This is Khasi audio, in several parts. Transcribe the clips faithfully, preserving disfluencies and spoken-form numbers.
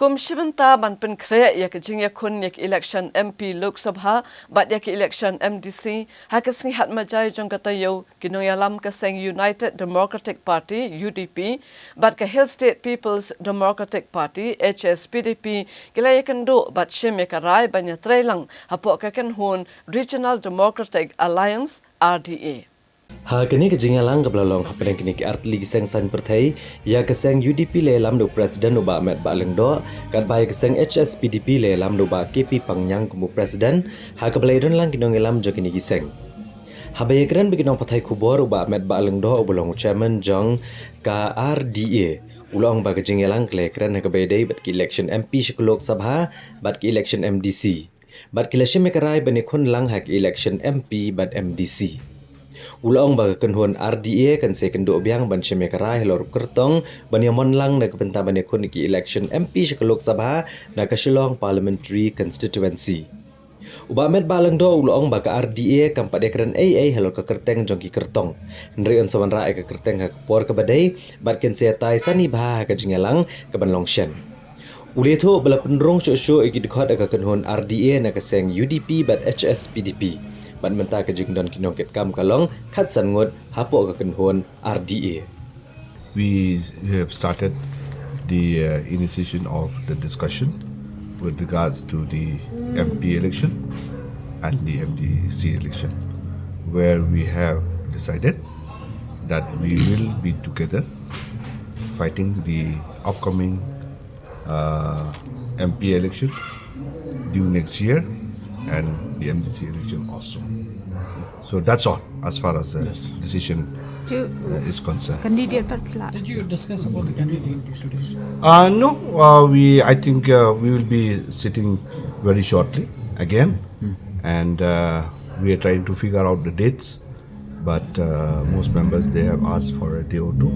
Kum shi bynta ban pynkhreh ïa ka jingïakhun ïa ka election M P Lok Sabha bad ïa ka election M D C, ha ka sngi Hatmajai jong ka taïew, ki nongïalam ka seng United Democratic Party, U D P, bad ka Hill State People's Democratic Party, H S P D P, ki la ïakynduh bad shim ïa ka rai ban ïatreilang hapoh ka kynhun Regional Democratic Alliance, R D A. Ha kane ka jingïalang kaba la long hapdeng kine ki artylli ki seng saiñ pyrthei, ïa ka seng U D P la ïalam da u President u Bah Metbah Lyngdoh, katba ïa ka seng H S P D P la ïalam da u Bah K P Pangñiang kum u President, ha kaba la ïadonlang ki nongïalam jong kine ki seng. Haba ïakren bad ki nongpathai khubor, u Bah Metbah Lyngdoh uba long u Chairman jong ka R D A, u la ong ba ka jingïalang ka la ïakren ha kaba ïadei bad ka election M P sha ka Lok Sabha bad ka election M D C. Bad ki la shim ïa ka rai ban ïakhun lang ha ka election M P bad M D C. U la ong ba ka kynhun R D A kan sa ïakynduh biang ban shim ïa ka rai halor u kyrtong ban ïamon lang na ka bynta ban ïakhun ïa ka election M P sha ka Lok Sabha na ka Shillong Parliamentary Constituency. U Bah Metbah Lyngdoh u la ong ba ka R D A kam pat ïakren ei ei halor ka kyrteng jong ki kyrtong. Hynrei yn sa wanrah ïa ka kyrteng ha ka por kaba dei, bad kin sa ïatai sani bha ha ka jingïalang kaban long shen. U la ïathuh ba la pynrung shuh shuh ïa ki dkhot ha ka kynhun R D A na ka seng U D P bad H S P D P. Bad mynta ka jingdon ki nongkitkam ka long khatsan ngut hapoh ka kynhun R D A. We have started the uh, initiation of the discussion with regards to the M P election and the M D C election, where we have decided that we will be together fighting the upcoming uh, M P election due next year and the M D C election also. So that's all as far as the decision Did you uh, is concerned. candidate पर खिला Did you discuss about the candidate today? Uh, no, uh, we. I think uh, we will be sitting very shortly again, and uh, we are trying to figure out the dates. But uh, most members, they have asked for a day or two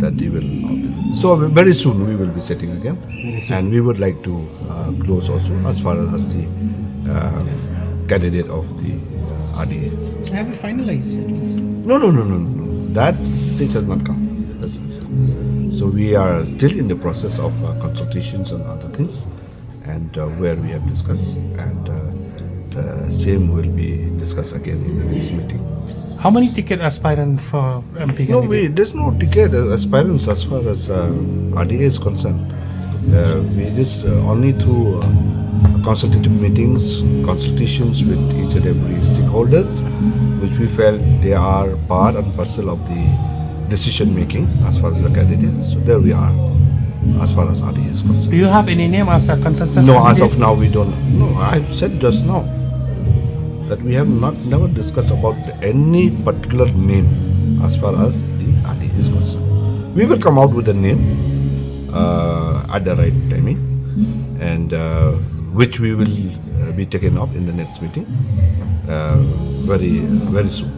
that they will. So very soon we will be sitting again, and we would like to uh, close also as far as the uh, candidate of the uh, R D A. Have we finalized at least? No, no, no, no, no. That stage has not come. That's- So we are still in the process of uh, consultations and other things, and uh, where we have discussed, and uh, the same will be discussed again in the next meeting. How many ticket aspirant for M P No, candidate? We, there's no ticket uh, aspirants as far as uh, R D A is concerned. Uh, we just uh, only through uh, consultative meetings, consultations with each and every stakeholders, which we felt they are part and parcel of the decision making as far as the candidate. So there we are, as far as R D A is concerned. Do you have any name as a consensus? No, as candidate? Of now we don't. No, I said just now that we have not never discussed about any particular name as far as the R D A is concerned. We will come out with a name uh, at the right timing, and uh, which we will uh, be taken up in the next meeting uh, very very soon.